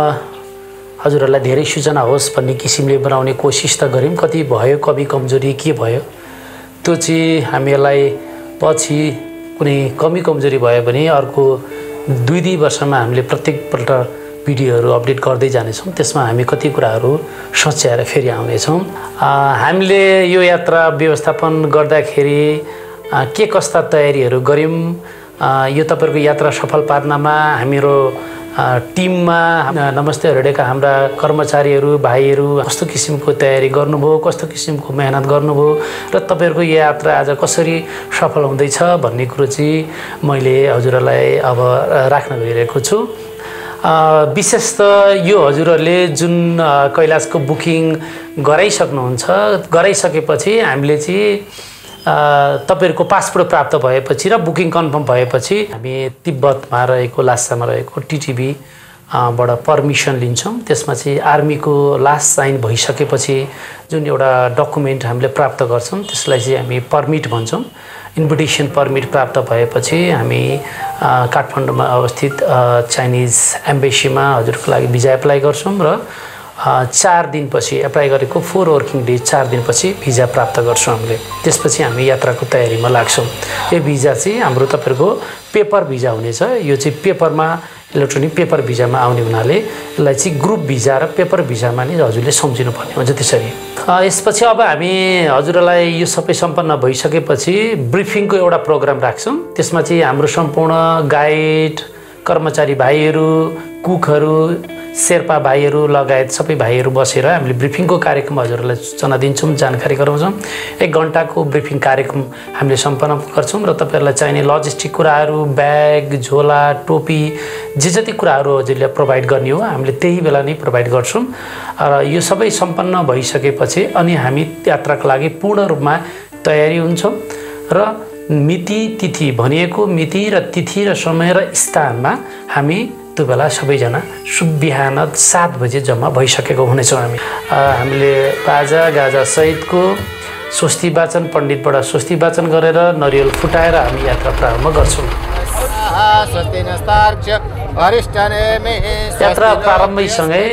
हजुरहरूलाई धेरै सूचना होस् भन्ने किसिमले बनाउने कोसिस त गऱ्यौँ। कति भयो कमी कमजोरी के भयो त्यो चाहिँ हामीलाई पछि कुनै कमी कमजोरी भयो भने अर्को 2-2 वर्षमा हामीले प्रत्येकपल्ट भिडियोहरू अपडेट गर्दै जानेछौँ। त्यसमा हामी कति कुराहरू सच्याएर फेरि आउनेछौँ। हामीले यो यात्रा व्यवस्थापन गर्दाखेरि के कस्ता तयारीहरू गऱ्यौँ, यो तपाईँहरूको यात्रा सफल पार्नमा हाम्रो टिममा नमस्ते हृदयका हाम्रा कर्मचारीहरू भाइहरू कस्तो किसिमको तयारी गर्नुभयो, कस्तो किसिमको मेहनत गर्नुभयो र तपाईँहरूको यो यात्रा आज कसरी सफल हुँदैछ भन्ने कुरो चाहिँ मैले हजुरहरूलाई अब राख्न गइरहेको छु। विशेष त यो हजुरहरूले जुन कैलाशको बुकिङ गराइसक्नुहुन्छ, गराइसकेपछि हामीले चाहिँ तपाईहरुको पासपोर्ट प्राप्त भएपछि र बुकिङ कन्फर्म भएपछि हामी तिब्बतमा रहेको लासामा रहेको टिटिबी बाट परमिसन लिन्छौं। त्यसमा चाहिँ आर्मीको लास्ट साइन भइसकेपछि जुन एउटा डकुमेन्ट हामीले प्राप्त गर्छौं त्यसलाई चाहिँ हामी परमिट भन्छौं। इन्भिटेसन परमिट प्राप्त भएपछि हामी काठमाडौँमा अवस्थित चाइनिज एम्बेसीमा हजुरको लागि भिजा एप्लाई गर्छौं र 4 दिनपछि एप्लाई गरेको 4 वर्किङ डेज 4 दिनपछि भिजा प्राप्त गर्छौं हामीले। त्यसपछि हामी यात्राको तयारीमा लाग्छौं। यो भिजा चाहिँ हाम्रो तपाईहरुको पेपर भिजा हुनेछ। यो चाहिँ पेपरमा इलेक्ट्रोनिक पेपर भिजामा आउने हुनाले यसलाई चाहिँ ग्रुप भिजा र पेपर भिजामा नै हजुरले सम्झिनु पर्ने हुन्छ। त्यसरी यसपछि अब हामी हजुरलाई यो सबै सम्पन्न भइसकेपछि ब्रिफिङको एउटा प्रोग्राम राख्छौं। त्यसमा चाहिँ हाम्रो सम्पूर्ण गाइड कर्मचारी भाइहरू, कुकहरू, शेर्पा भाइहरू लगायत सबै भाइहरू बसेर हामीले ब्रिफिङको कार्यक्रम हजुरहरूलाई सूचना दिन्छौँ, जानकारी गराउँछौँ। 1 घन्टाको ब्रिफिङ कार्यक्रम हामीले सम्पन्न गर्छौँ र तपाईँहरूलाई चाहिने लजिस्टिक कुराहरू, ब्याग, झोला, टोपी जे जति कुराहरू हजुरले प्रोभाइड गर्ने हो हामीले त्यही बेला नै प्रोभाइड गर्छौँ। र यो सबै सम्पन्न भइसकेपछि अनि हामी यात्राको लागि पूर्ण रूपमा तयारी हुन्छौँ र मिति तिथि भनिएको मिति र तिथि र समय र स्थानमा हामी त्यो बेला सबैजना बिहान 7 बजे जम्मा भइसकेको हुनेछौँ। हामीले बाजा गाजा सहितको स्वस्ति वाचन पण्डितबाट स्वस्ति वाचन गरेर नरिवल फुटाएर हामी यात्रा प्रारम्भ गर्छौँ। यात्रा प्रारम्भसँगै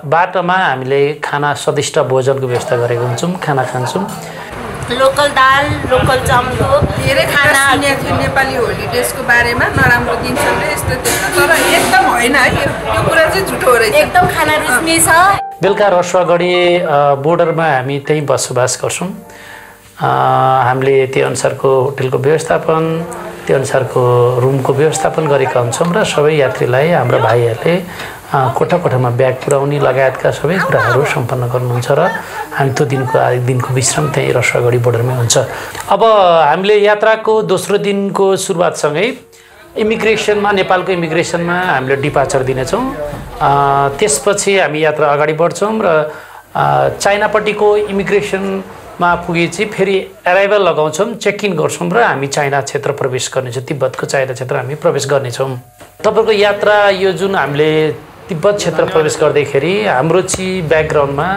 बाटोमा हामीले खाना स्वादिष्ट भोजनको व्यवस्था गरेको हुन्छौँ, खाना खान्छौँ। लोकल दाल, लोकल चम्चो, धेरै खाना सुनेको थियो नेपाली होलिडेजको बारेमा नराम्रो दिन्छन् र यस्तो त्यस्तो, तर एकदम होइन है, यो कुरा चाहिँ झुटो हो रहेछ। एकदम खाना रुच्ने छ। बेलुका रसुवागढी बोर्डरमा हामी त्यहीँ बसोबास गर्छौँ। हामीले त्यो अनुसारको होटलको व्यवस्थापन, त्यो अनुसारको रुमको व्यवस्थापन गरेका हुन्छौँ र सबै यात्रीलाई हाम्रा भाइहरूले कोठा कोठामा ब्याग पुर्याउने लगायतका सबै कुराहरू सम्पन्न गर्नुहुन्छ र हामी त्यो दिनको विश्राम त्यही रसुवागढी बोर्डरमै हुन्छ। अब हामीले यात्राको दोस्रो दिनको सुरुवातसँगै इमिग्रेसनमा, नेपालको इमिग्रेसनमा हामीले डिपार्चर दिनेछौँ। त्यसपछि हामी यात्रा अगाडि बढ्छौँ र चाइनापट्टिको इमिग्रेसनमा पुगेपछि फेरि एराइभल लगाउँछौँ, चेक इन गर्छौँ र हामी चाइना क्षेत्र प्रवेश गर्नेछौँ। तिब्बतको चाइना क्षेत्र हामी प्रवेश गर्नेछौँ। तपाईँको यात्रा यो जुन हामीले तिब्बत क्षेत्र प्रवेश गर्दैखेरि हाम्रो चाहिँ ब्याकग्राउन्डमा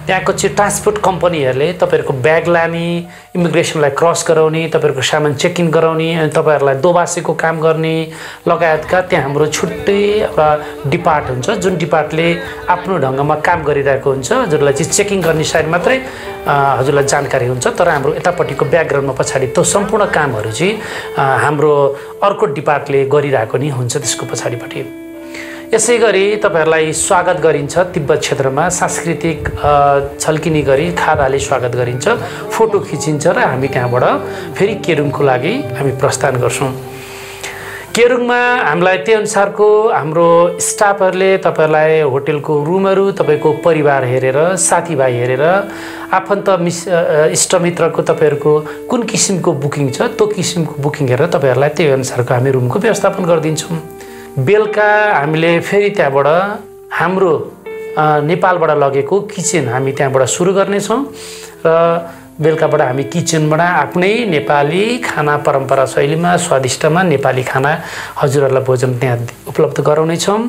त्यहाँको चाहिँ ट्रान्सपोर्ट कम्पनीहरूले तपाईँहरूको ब्याग लाने, इमिग्रेसनलाई क्रस गराउने, तपाईँहरूको सामान चेक इन गराउने अनि तपाईँहरूलाई दोबासेको काम गर्ने लगायतका त्यहाँ हाम्रो छुट्टै एउटा डिपार्ट हुन्छ जुन डिपार्टले आफ्नो ढङ्गमा काम गरिरहेको हुन्छ। हजुरलाई चाहिँ चेकिङ गर्ने साइड मात्रै हजुरलाई जानकारी हुन्छ, तर हाम्रो यतापट्टिको ब्याकग्राउन्डमा पछाडि त्यो सम्पूर्ण कामहरू चाहिँ हाम्रो अर्को डिपार्टले गरिरहेको नि हुन्छ त्यसको पछाडिपट्टि। यसै गरी तपाईँहरूलाई स्वागत गरिन्छ तिब्बत क्षेत्रमा, सांस्कृतिक छल्किने गरी खादाले स्वागत गरिन्छ, फोटो खिचिन्छ र हामी त्यहाँबाट फेरि केरुङको लागि हामी प्रस्थान गर्छौँ। केरुङमा हामीलाई त्यो अनुसारको हाम्रो स्टाफहरूले तपाईँहरूलाई होटलको रुमहरू, तपाईँको परिवार हेरेर, साथीभाइ हेरेर, आफन्त इष्टमित्रको तपाईँहरूको कुन किसिमको बुकिङ छ त्यो किसिमको बुकिङ हेरेर तपाईँहरूलाई त्यही अनुसारको हामी रुमको व्यवस्थापन गरिदिन्छौँ। बेलुका हामीले फेरि त्यहाँबाट हाम्रो नेपालबाट लगेको किचन हामी त्यहाँबाट सुरु गर्नेछौँ र बेलुकाबाट हामी किचनबाट आफ्नै नेपाली खाना परम्परा शैलीमा स्वादिष्टमा नेपाली खाना हजुरहरूलाई भोजन त्यहाँ उपलब्ध गराउनेछौँ।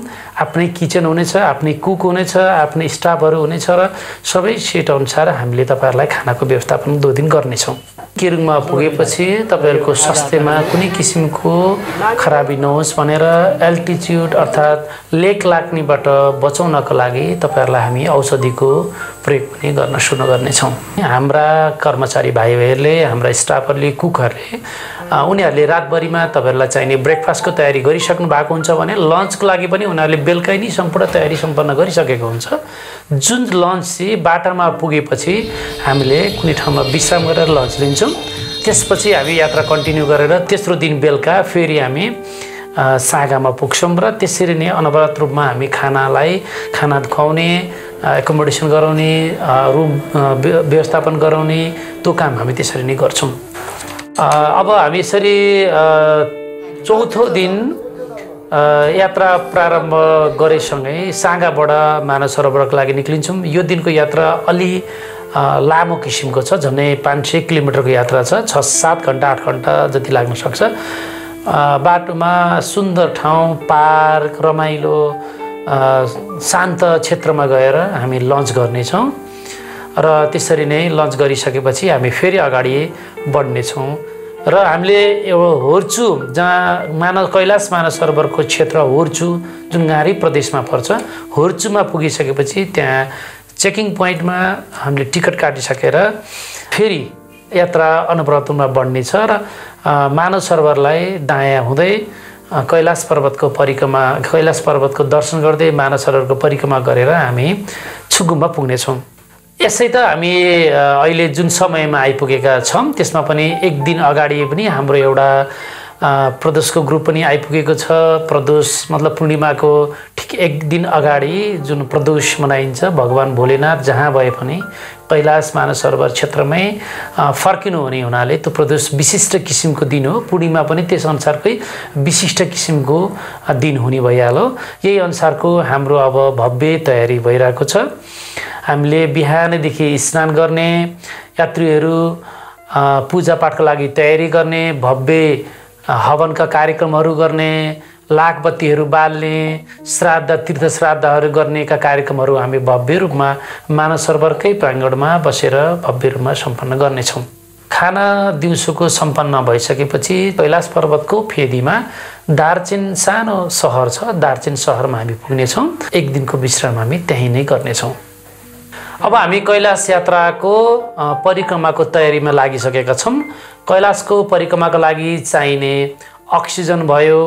आफ्नै किचन हुनेछ, आफ्नै कुक हुनेछ, आफ्नै स्टाफहरू हुनेछ र सबै सेट अनुसार हामीले तपाईँहरूलाई खानाको व्यवस्थापन 2 दिन गर्नेछौँ। केरुङमा पुगेपछि तपाईँहरूको स्वास्थ्यमा कुनै किसिमको खराबी नहोस् भनेर एल्टिट्युड अर्थात् लेक लाग्नेबाट बचाउनको लागि तपाईँहरूलाई हामी औषधिको प्रयोग पनि गर्न सुरु गर्नेछौँ। हाम्रा कर्मचारी भाइहरूले, हाम्रा स्टाफहरूले, कुकहरूले उनीहरूले रातभरिमा तपाईँहरूलाई चाहिने ब्रेकफास्टको तयारी गरिसक्नु भएको हुन्छ भने लन्चको लागि पनि उनीहरूले बेलुकै नै सम्पूर्ण तयारी सम्पन्न गरिसकेको हुन्छ। जुन लन्च चाहिँ बाटामा पुगेपछि हामीले कुनै ठाउँमा विश्राम गरेर लन्च लिन्छौँ। त्यसपछि हामी यात्रा कन्टिन्यू गरेर तेस्रो दिन बेलुका फेरि हामी सागामा पुग्छौँ र त्यसरी नै अनवरत रूपमा हामी खाना खुवाउने, एकोमोडेसन गराउने, रुम व्यवस्थापन गराउने त्यो काम हामी त्यसरी नै गर्छौँ। अब हामी यसरी चौथो दिन यात्रा प्रारम्भ गरेसँगै सागाबाट मानस सरोवरको लागि निक्लिन्छौँ। यो दिनको यात्रा अलि लामो किसिमको छ, झन्डै 500 किलोमिटरको यात्रा छ, 6-7 घन्टा 8 घन्टा जति लाग्न सक्छ। बाटोमा सुन्दर ठाउँ, पार्क, रमाइलो शान्त क्षेत्रमा गएर हामी लन्च गर्नेछौँ र त्यसरी नै लन्च गरिसकेपछि हामी फेरि अगाडि बढ्नेछौँ र हामीले एउटा होर्चु जहाँ कैलाश मानस सरोवरको क्षेत्र होर्चु जुन गारी प्रदेशमा पर्छ, होर्चुमा पुगिसकेपछि त्यहाँ चेकिङ पोइन्टमा हामीले टिकट काटिसकेर फेरि यात्रा अनवरतमा बढ्नेछ र मानस सरोवरलाई दायाँ हुँदै कैलाश पर्वतको दर्शन गर्दै मानस सरोवरको परिक्रमा गरेर हामी छुगुम्बा पुग्नेछौँ। यसै त हामी अहिले जुन समयमा आइपुगेका छौँ त्यसमा पनि 1 दिन अगाडि पनि हाम्रो एउटा प्रदोषको ग्रुप पनि आइपुगेको छ। प्रदोष मतलब पूर्णिमाको ठिक एक दिन अगाडि जुन प्रदोष मनाइन्छ, भगवान भोलेनाथ जहाँ भए पनि कैलाश मानसरोवर क्षेत्रमै फर्किनु हुने हुनाले त्यो प्रदोष विशिष्ट किसिमको दिन हो। पूर्णिमा पनि त्यस अनुसारकै विशिष्ट किसिमको दिन हुने भइहाल्यो। यही अनुसारको हाम्रो अब भव्य तयारी भइरहेको छ। हामीले बिहानदेखि स्नान गर्ने, यात्रीहरू पूजापाठको लागि तयारी गर्ने, भव्य हवनका कार्यक्रमहरू गर्ने, लाखबत्तीहरू बाल्ने, श्राद्ध तीर्थ श्राद्धहरू गर्नेका कार्यक्रमहरू हामी भव्य रूपमा मानसरोवरकै प्राङ्गणमा बसेर भव्य रूपमा सम्पन्न गर्नेछौँ। खाना दिउँसोको सम्पन्न भइसकेपछि कैलाश पर्वतको फेदीमा दार्चेन सानो सहर छ, दार्चेन सहरमा हामी पुग्नेछौँ। एक दिनको विश्राम हामी त्यहीँ नै गर्नेछौँ। अब हामी कैलाश यात्राको परिक्रमाको तयारीमा लागिसकेका छौँ। कैलाशको परिक्रमाको लागि चाहिने अक्सिजन भयो,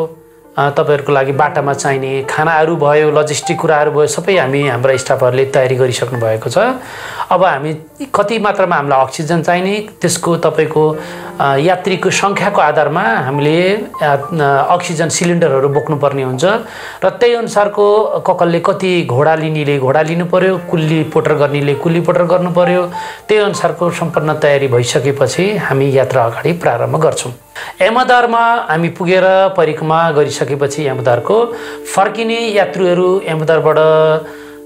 तपाईहरुको लागि बाटामा चाहिने खानाहरू भयो, लजिस्टिक कुराहरू भयो, सबै हाम्रा स्टाफहरूले तयारी गरिसक्नु भएको छ। अब हामी कति मात्रामा हामीलाई अक्सिजन चाहिने, त्यसको तपाईको यात्रीको संख्याको आधारमा हामीले अक्सिजन सिलिन्डरहरू बोक्नुपर्ने हुन्छ र त्यही अनुसारको ककलले कति घोडा लिनेले घोडा लिनु पर्यो, कुल्ली पोटर गर्नेले कुल्ली पोटर गर्नु पर्यो। त्यही अनुसारको सम्पूर्ण तयारी भइसकेपछि हामी यात्रा अगाडि प्रारम्भ गर्छौँ। यमदारमा हामी पुगेर परिक्रमा गरिसकेपछि यमदारको फर्किने यात्रीहरू यमदारबाट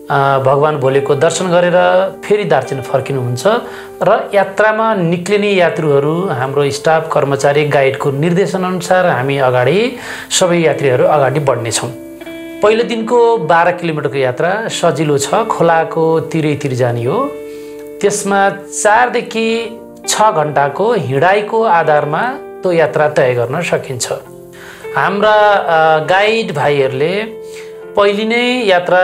भगवान भोलेको दर्शन गरेर फेरि दार्चेन फर्किनुहुन्छ र यात्रामा निक्लिने यात्रीहरू हाम्रो स्टाफ कर्मचारी गाइडको निर्देशन अनुसार हामी अगाडि सबै यात्रीहरू अगाडि बढ्नेछौँ। पहिलो दिनको 12 किलोमिटरको यात्रा सजिलो छ, खोलाको तिरैतिर जाने हो। त्यसमा 4 देखि 6 घण्टाको हिँडाइको आधारमा त्यो यात्रा तय गर्न सकिन्छ। हाम्रा गाइड भाइहरूले पहिले नै यात्रा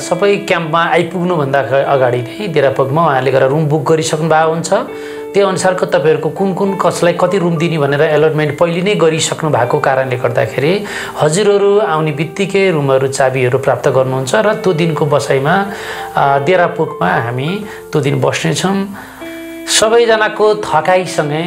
सबै क्याम्पमा आइपुग्नुभन्दा अगाडि नै देरापुगमा उहाँले गरेर रुम बुक गरिसक्नु भएको हुन्छ। त्यो अनुसारको तपाईहरुको कुन कसलाई कति रुम दिने भनेर एलोटमेन्ट पहिले नै गरिसक्नु भएको कारणले गर्दाखेरि हजुरहरू आउने बित्तिकै रुमहरू चाबीहरू प्राप्त गर्नुहुन्छ र त्यो दिनको बसाइमा देरापुगमा हामी त्यो दिन बस्नेछौँ। सबैजनाको थकाइसँगै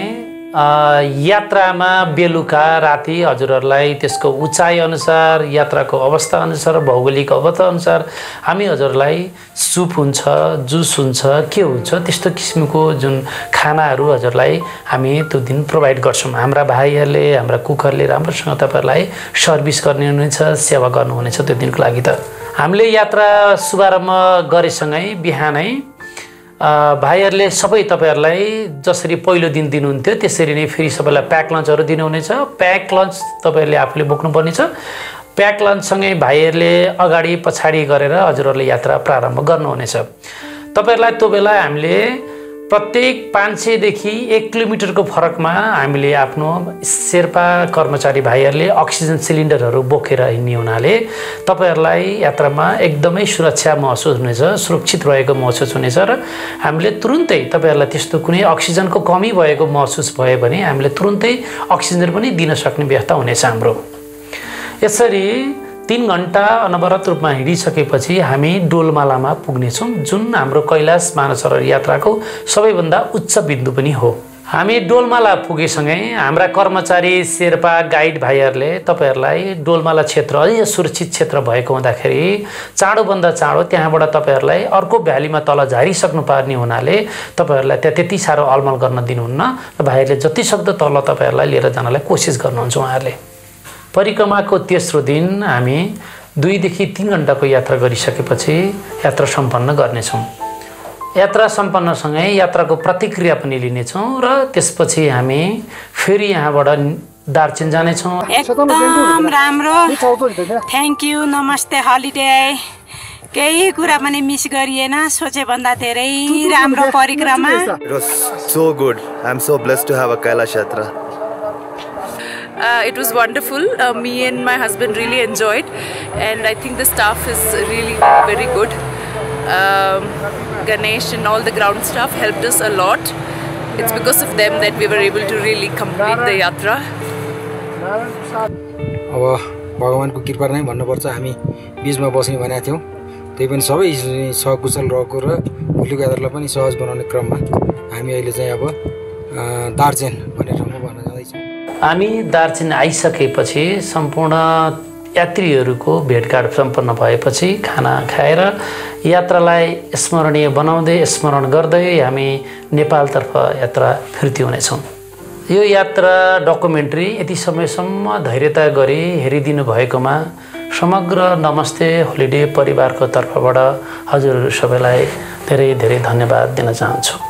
यात्रामा बेलुका राति हजुरहरूलाई त्यसको उचाइ अनुसार, यात्राको अवस्था अनुसार, भौगोलिक अवस्था अनुसार हामी हजुरलाई सुप हुन्छ, जुस हुन्छ, के हुन्छ त्यस्तो किसिमको जुन खानाहरू हजुरलाई हामी त्यो दिन प्रोभाइड गर्छौँ। हाम्रा भाइहरूले, हाम्रा कुकरले राम्रोसँग तपाईहरुलाई सर्भिस गर्ने हुनेछ, सेवा गर्नुहुनेछ। त्यो दिनको लागि त हामीले यात्रा शुभारम्भ गरेसँगै बिहानै भाइहरूले सबै तपाईहरुलाई जसरी पहिलो दिन दिनुहुन्थ्यो त्यसरी नै फेरि सबैलाई प्याक लन्चहरू दिनुहुनेछ। प्याक लन्च तपाईहरुले आफूले बोक्नुपर्ने छ। प्याक लन्चसँगै भाइहरूले अगाडि पछाडि गरेर हजुरहरूले यात्रा प्रारम्भ गर्नुहुनेछ। तपाईहरुलाई त्यो बेला हामीले प्रत्येक 500 देखि 1 किलोमिटरको फरकमा हामीले आफ्नो शेर्पा कर्मचारी भाइहरूले अक्सिजन सिलिन्डरहरू बोकेर हिँड्ने हुनाले तपाईहरुलाई यात्रामा एकदमै सुरक्षा महसुस हुनेछ, सुरक्षित रहेको महसुस हुनेछ र हामीले तुरुन्तै तपाईहरुलाई त्यस्तो कुनै अक्सिजनको कमी भएको महसुस भयो भने हामीले तुरुन्तै अक्सिजन पनि दिन सक्ने व्यवस्था हुनेछ हाम्रो। यसरी 3 घण्टा अनवरत रूपमा हिँडिसकेपछि हामी डोलमालामा पुग्नेछौँ, जुन हाम्रो कैलाश मानसरोवर यात्राको सबैभन्दा उच्च बिन्दु पनि हो। हामी डोलमाला पुगेसँगै हाम्रा कर्मचारी शेर्पा गाइड भाइहरूले तपाईहरुलाई डोलमाला क्षेत्र अझै सुरक्षित क्षेत्र भएको हुँदाखेरि चाँडोभन्दा चाँडो त्यहाँबाट तपाईहरुलाई अर्को भ्यालीमा तल झारिसक्नु पर्ने हुनाले तपाईहरुलाई त्यहाँ त्यति साह्रो अलमल गर्न दिनुहुन्न र भाइहरूले जतिसक्दो तल तपाईहरुलाई लिएर जानलाई कोसिस गर्नुहुन्छ। उहाँहरूले परिक्रमाको तेस्रो दिन हामी 2 देखि 3 घण्टाको यात्रा गरिसकेपछि यात्रा सम्पन्न गर्नेछौँ। यात्रा सम्पन्नसँगै यात्राको प्रतिक्रिया पनि लिनेछौँ र त्यसपछि हामी फेरि यहाँबाट दार्चेन जानेछौँ। एकदम राम्रो, थ्याङ्क यू, नमस्ते हलिडे। केही कुरा पनि मिस गरिएन, सोचे भन्दा धेरै राम्रो परिक्रमा। It was so good. I'm so blessed to have a Kailash Yatra. It was wonderful. Me and my husband really enjoyed, and I think the staff is really very good. Ganesh and all the ground staff helped us a lot. It's because of them that we were able to really complete the yatra. अब भगवानको कृपा नै भन्नुपर्छ, हामी बीचमा बस्ने भनेका थियौँ, त्यही पनि सबै सकुशल रहेको र भोलिको यात्रालाई पनि सहज बनाउने क्रममा हामी अहिले चाहिँ अब दार्चेन भन्ने ठाउँमा भन्न जाँदैछौँ। हामी दार्जिलिङ आइसकेपछि सम्पूर्ण यात्रीहरूको भेटघाट सम्पन्न भएपछि खाना खाएर यात्रालाई स्मरणीय बनाउँदै स्मरण गर्दै हामी नेपालतर्फ यात्रा फिर्ती हुनेछौँ। यो यात्रा डकुमेन्ट्री यति समयसम्म धैर्यता गरी हेरिदिनु भएकोमा समग्र नमस्ते होलिडे परिवारको तर्फबाट हजुरहरू सबैलाई धेरै धेरै धन्यवाद दिन चाहन्छु।